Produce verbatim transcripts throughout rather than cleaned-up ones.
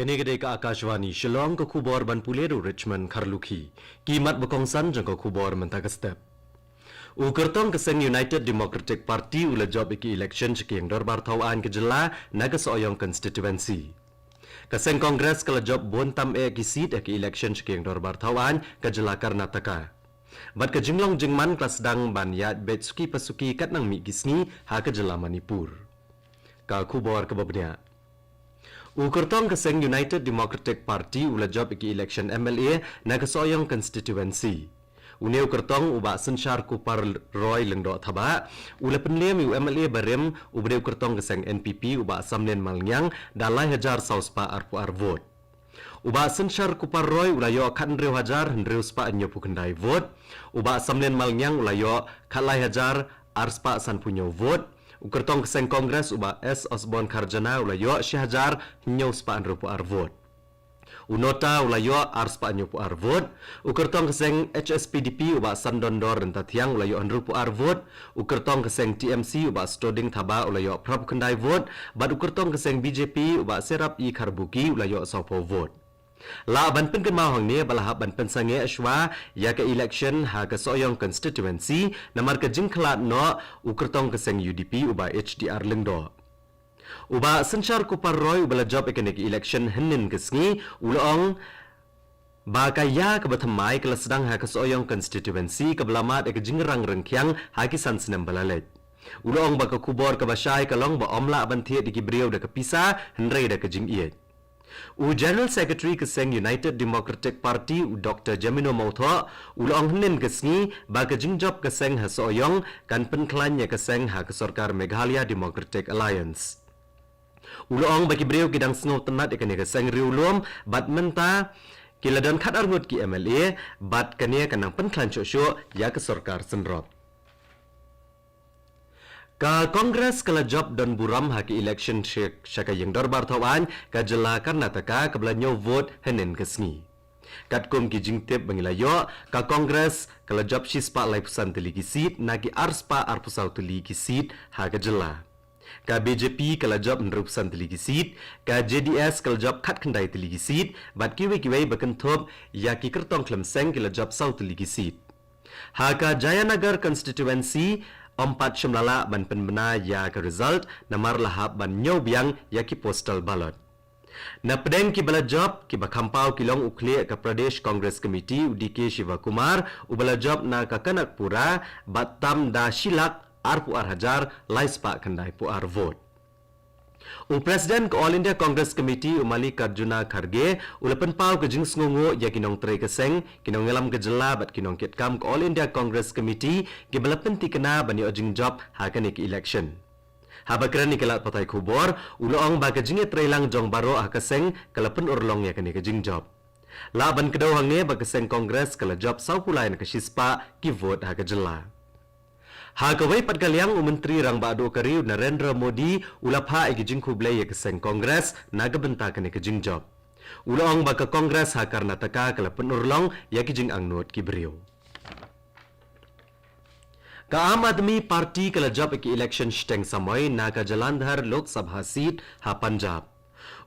Kane ka dei ka Akashvani Shillong, ka khubor ban pule da u Richmond Kharlukhi. Ki mat ba kongsan jong ka khubor mynta ka step. U kyrtong ka seng United Democratic Party u la jop ïa ki election sha ka ïing dorbar thaw aiñ ka jylla na ka Sohiong constituency. Ka seng Congress ka la jop bun tam eh ki seat ha ka election sha ka ïing dorbar thaw aiñ ka jylla Karnataka. Bad ka jinglong jingman ka la sdang ban ïaid beit suki pa suki katba nang mih ki sngi ha ka jylla Manipur. Ka khubor kaba bniah. U kyrtong ka seng United Democratic Party u la jop ïa ki election M L A na ka Sohiong constituency. Une u kyrtong u Bah Synshar Kupar Roy Lyngdoh Thabah u la pynlem ïa u M L A barim uba dei u kyrtong ka seng N P P u Bah Samlin Malngiang da lai hajar saw spah arphew ar vote. U Bah Synshar Kupar Roy u la ïoh khathynriew hajar hynriew spah hynñiewphew khyndai vote. U Bah Samlin Malngiang u la ïoh khatlai hajar ar spah sanphew hynñiew vote. U kyrtong ka seng Congress u Bah S Osborne Kharjana u la ïoh shi hajar hynñiew spah hynriewphew ar vote. U Nohta u la ïoh ar spah hynñiewphew ar vote. U kyrtong ka seng H S P D P u Bah Sandondor Ryntathiang u la ïoh hynriewphew ar vote. U kyrtong ka seng T M C u Bah Stoding Thabah u la ïoh phraphew khyndai vote. Bad u kyrtong ka seng B J P u Bah Serap E Kharbuki u la ïoh sawphew vote. Lah ban pynkynmaw hangne ba la hap ban pynsangeh shuwa ïa ka election ha ka Sohiong constituency namar ka jingkhlad noh u kyrtong ka seng U D P u Bah H D R Lyngdoh. U Bah Synshar Kupar Roy uba la jop ïa kane ka election hynnin ka sngi u la ong ba ka ïa kaba thymmai ka la sdang ha ka Sohiong constituency kaba la mad ïa ka jingrang ryngkhiang ha ki san snem ba la leit. U la ong ba ka khubor kaba shai ka long ba ym lah ban thied ïa ki briew da ka pisa hynrei da ka jingïeit. U General Secretary ka seng United Democratic Party u Doctor Jemino Mawthoh u la ong hynnin ka sngi ba ka jingjop ka seng ha Sohiong kan pynkhlaiñ ïa ka seng ha ka sorkar Meghalaya Democratic Alliance. U la ong ba ki briew ki dang sngewtynnad ïa kane ka seng riewlum bad mynta ki la don khatar ngut ki M L A bad kane kan nang pynkhlaiñ shuh shuh ïa ka sorkar synrop. Ka Congress ka la jop don burom ha ka election sha ka ïing dorbar thaw aiñ ka jylla Karnataka kaba la ñiew vote hynnin ka sngi. Katkum ki jingtip ba ngi la ïoh, ka Congress ka la jop shispah laiphew san tylli ki seat na ki arspah arphew saw tylli ki seat ha ka jylla. Ka B J P ka la jop hynriewphew san tylli ki seat, ka J D S ka la jop khatkhyndai tylli ki seat bad kiwei kiwei ba kynthup ïa ki kyrtong khlem seng ki la jop saw tylli ki seat. Ha ka Jayanagar constituency ym pat shym la lah ban pynbna ïa ka result namar la hap ban ñiew biang ïa ki postal ballot. Na pdeng kiba la jop, kiba kham paw ki long u khlieh ka Pradesh Congress Committee u D K Shivakumar uba la jop na ka Kanakpura bad tam da shi lak arphew ar hajar lai spah khyndaiphew ar vote. U President ka All India Congress Committee u Mallikarjuna Kharge u la pynpaw ka jingsngewnguh ïa ki nongtrei ka seng, ki nongïalam ka jylla bad ki nongkitkam ka All India Congress Committee kiba la pynthikna ban ïoh jingjop ha kane ka election. Haba kren ïa ki lad pathai khubor u la ong ba ka jingïatreilang jong baroh ha ka seng ka la pynurlong ïa kane ka jingjop. Lah ban kdew hangne ba ka seng Congress ka la jop sawphew lai na ka shispah ki vote ha ka jylla. Ha kawei pat ka liang u Myntri Rangbah Duh ka ri u Narendra Modi u la phah ïa ki jingkhublei ïa ka seng Congress na ka bynta kane ka jingjop. U la ong ba ka Congress ha Karnataka ka la pynurlong ïa ki jingangnud ki briew. Ka Aam Aadmi Party ka la jop ïa ka election shiteng samoi na ka Jalandhar Lok Sabha seat ha Punjab.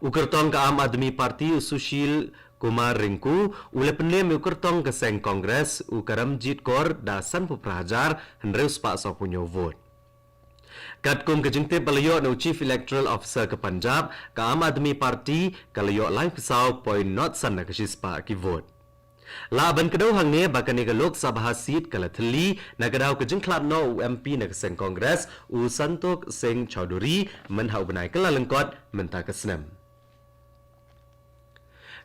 U kyrtong ka Aam Aadmi Party u Sushil Kumar Rinku u la pynlem ïa u kyrtong ka seng Congress u Karamjit Kaur da sanphew phra hajar hynriew spah sawphew hynñiew vote. Katkum ka jingtip ba la ïoh na u Chief Electoral Officer ka Punjab, ka Aam Aadmi Party ka la ïoh laiphew saw point nod san na ka shispah ki vote. Lah ban kdew hangne ba kane ka Lok Sabha seat ka la thylli na ka daw ka jingkhlad noh u M P na ka seng Congress u Santokh Singh Chowdhury mynha u bnai Kyllalyngkot mynta ka snem.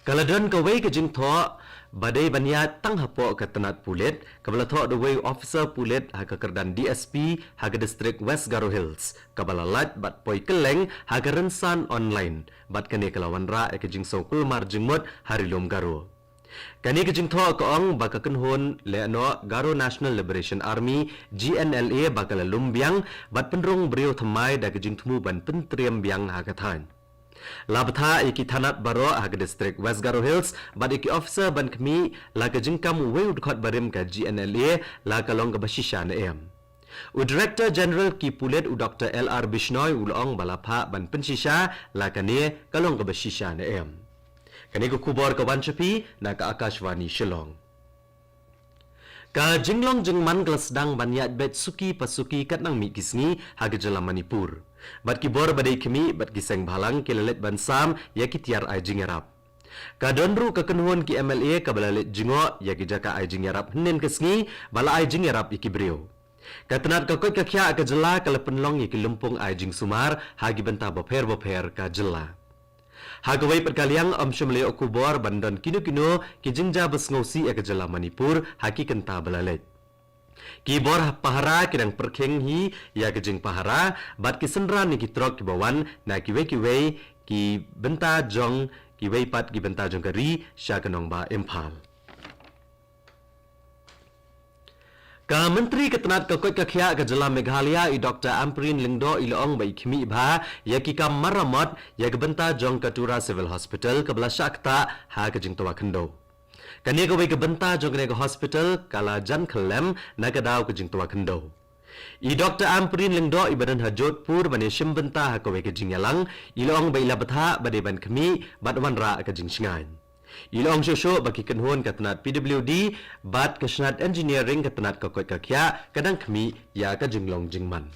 Ka la don kawei ka jingthoh ba dei ban ïaid tang hapoh ka tnat pulit kaba la thoh da uwei u officer pulit ha ka kyrdan D S P ha ka district West Garo Hills kaba la lait bad poi kylleng ha ka rynsan online bad kane ka la wanrah ïa ka jingsngewkulmar jingmut ha ri lum Garo. Kane ka jingthoh ka ong ba ka kynhun lehnoh Garo National Liberation Army, G N L A, ba ka la lum biang bad pynrung briew thymmai da ka jingthmu ban pyntriem biang ha ka thaiñ. La bthah ïa ki thanat baroh ha ka district West Garo Hills bad ïa ki officer ban khmih la ka jingkam uwei u dkhot barim ka G N L A la ka long kaba shisha ne em. U Director General ki pulit u Doctor L R Bishnoi u la ong ba la phah ban pynshisha la kane ka long kaba shisha ne em. Kane ka khubor ka wan sha phi na ka Akashvani Shillong. Ka jinglong jingman ka la sdang ban ïaid beit suki pa suki katba nang mih ki sngi ha ka jylla Manipur. Bad ki bor ba dei khmih bad ki seng bhalang ki la leit ban sam ïa ki tiar ai jingïarap. Ka don ruh ka kynhun ki M L A kaba la leit jngoh ïa ki jaka ai jingïarap hynnin ka sngi ba la ai jingïarap ïa ki briew. Ka tnat ka koit ka khiah ka jylla ka la pynlong ïa ki lympung ai jingsumar ha ki bynta bapher bapher ka jylla. Ha kawei pat ka liang, ym shym la ïoh khubor ban don kino kino ki jingjia ba sngewsih ïa ka jylla Manipur ha ki kynta ba la leit. Ki bor pahara ki dang pyrkhing hi ïa ka jingpahara bad ki synran ïa ki trok kiba wan na kiwei kiwei ki bynta jong kiwei pat ki bynta jong ka ri sha ka nongbah Imphal. Ka Myntri ka tnat ka koit ka khiah ka jylla Meghalaya, i Doctor Ampareen Lyngdoh, i la ong ba i khmih bha ïa ki kam maramot ïa ka bynta jong ka Tura Civil Hospital kaba la shah ktah ha ka jingtwa khyndew. Kane kawei ka bynta jong kane ka hospital ka la jan khyllem na ka daw ka jingtwa khyndew. I Doctor Ampareen Lyngdoh, iba don ha Jodhpur ban ïashim bynta ha kawei ka jingïalang, i la ong ba i la bthah ba dei ban khmih bad wanrah ka jingshngaiñ. I la ong shuh shuh ba ki kynhun ka tnat P W D bad ka tnat engineering ka tnat ka koit ka khiah ka dang khmih ïa ka jinglong jingman.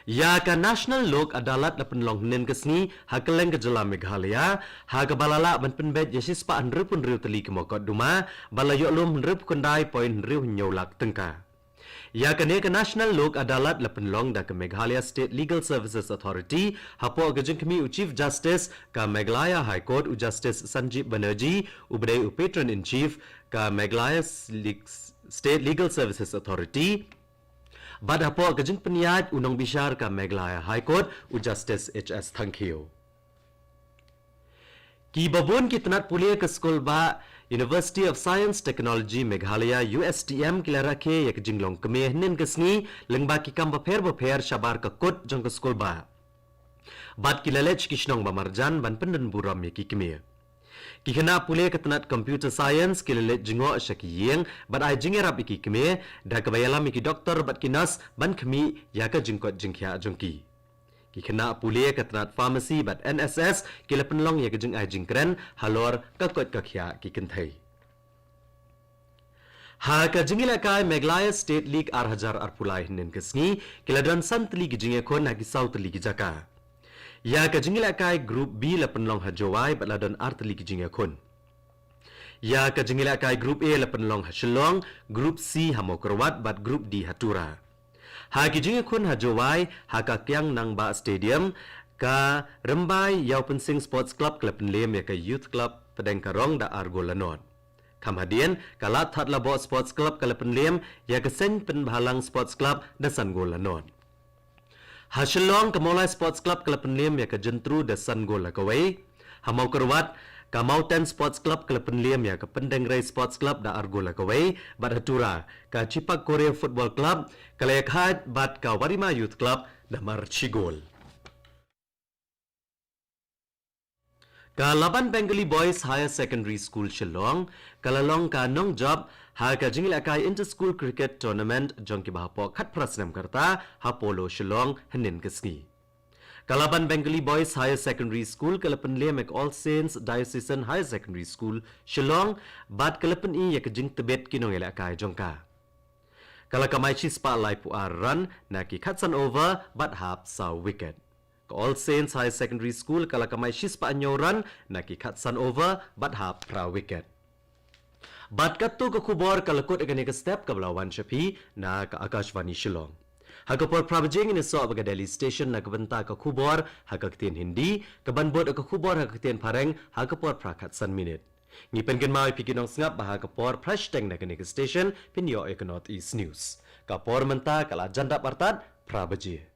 Ïa ka National Lok Adalat la pynlong hynnin ka sngi ha kylleng ka jylla Meghalaya, ha kaba la lah ban pynbeit ïa shispah hynriewphew hynriew tylli ki mokotduma, ba la ïoh lum hynriewphew khyndai point hynriew hynñiew lak tyngka. Ïa kane ka National Lok Adalat la pynlong da ka Meghalaya State Legal Services Authority, hapoh ka jingkhmih u Chief Justice ka Meghalaya High Court u Justice Sanjib Banerjee, uba dei u Patron in Chief ka Meghalaya Sli-, State Legal Services Authority. Bad hapoh ka jingpynïaid u nongbishar ka Meghalaya High Court u Justice H S Thangkhiew. Kiba bun ki tnat pule ka skul bah University of Science Technology Meghalaya, U S T M, ki la rakhe ïa ka jinglong kmie hynnin ka sngi lyngba ki kam bapher bapher shabar ka kut jong ka skul bah. Bad ki la leit sha ki shnong ba marjan ban pyndon burom ïa ki kmie. Ki khynnah pule ka tnat Computer Science ki la leit jngoh sha ki ïing bad ai jingïarap ïa ki kmie, da kaba ïalam ïa ki doktor bad ki nurse ban khmih ïa ka jingkoit jingkhiah jong ki. Ki khynnah pule ka tnat Pharmacy bad N S S ki la pynlong ïa ka jingai jingkren halor ka koit ka khiah ki kynthei. Ha ka jingïalehkai Meghalaya State League ar hajar arphew lai hynnin ka sngi, ki la don san tylli ki jingïakhun ha ki saw tylli ki jaka. Ïa ka jingïalehkai Group B la pynlong ha Jowai bad la don ar tylli ki jingïakhun. Ïa ka jingïalehkai Group A la pynlong ha Shillong, Group C ha Mawkyrwat bad Group D ha Tura. Ha ki jingïakhun ha Jowai, ha ka Kiang Nangbah Stadium, ka Rymbai Ïawpynsing Sports Club ka la pynlem ïa ka Youth Club Pdeng Karong da ar gol la nod. Kham hadien, ka Ladthadlaboh Sports Club ka la pynlem ïa ka Seiñ Pynbhalang Sports Club da san gol la nod. Ha Shillong, ka Mawlai Sports Club ka la pynlem ïa ka Jyntru da san gol la kawei. Ha Mawkyrwat, ka Mawten Sports Club ka la pynlem ïa ka Pyndengrei Sports Club da ar gol la kawei, bad ha Tura, ka Chipak Koreo Football Club ka la ïakhaid bad ka Warima Youth Club da mar shi gol. Ka Laban Bengali Boys Higher Secondary School Shillong ka la long ka nongjop ha ka jingïalehkai Inter-School Cricket Tournament jong kiba hapoh khatphra snem ka rta ha Polo Shillong hynnin ka sngi. Ka Laban Bengali Boys Higher Secondary School ka la pynlem ïa ka All Saints Diocesan Higher Secondary School Shillong bad ka la pyni ïa ka jingtbit ki nongïalehkai jong ka. Ka la kamai shispah laiphew ar run na ki khatsan over bad hap saw wicket. Ka All Saints Higher Secondary School ka la kamai shispah hynñiew run na ki khatsan over bad hap phra wicket. Bad katto ka khubor ka la kut ïa kane ka step kaba la wan sha phi na ka Akashvani Shillong. Ha ka por phra baje ngin ïasoh bad ka Delhi Station na ka bynta ka khubor ha ka ktien Hindi, kaban bud ïa ka khubor ha ka ktien Phareng ha ka por phra khatsan minit. Ngi pynkynmaw ïa phi ki nongsngap ba ha ka por phra shiteng na kane ka station phin ïoh ïa ka North East News. Ka por mynta ka la jan dap artat phra baje.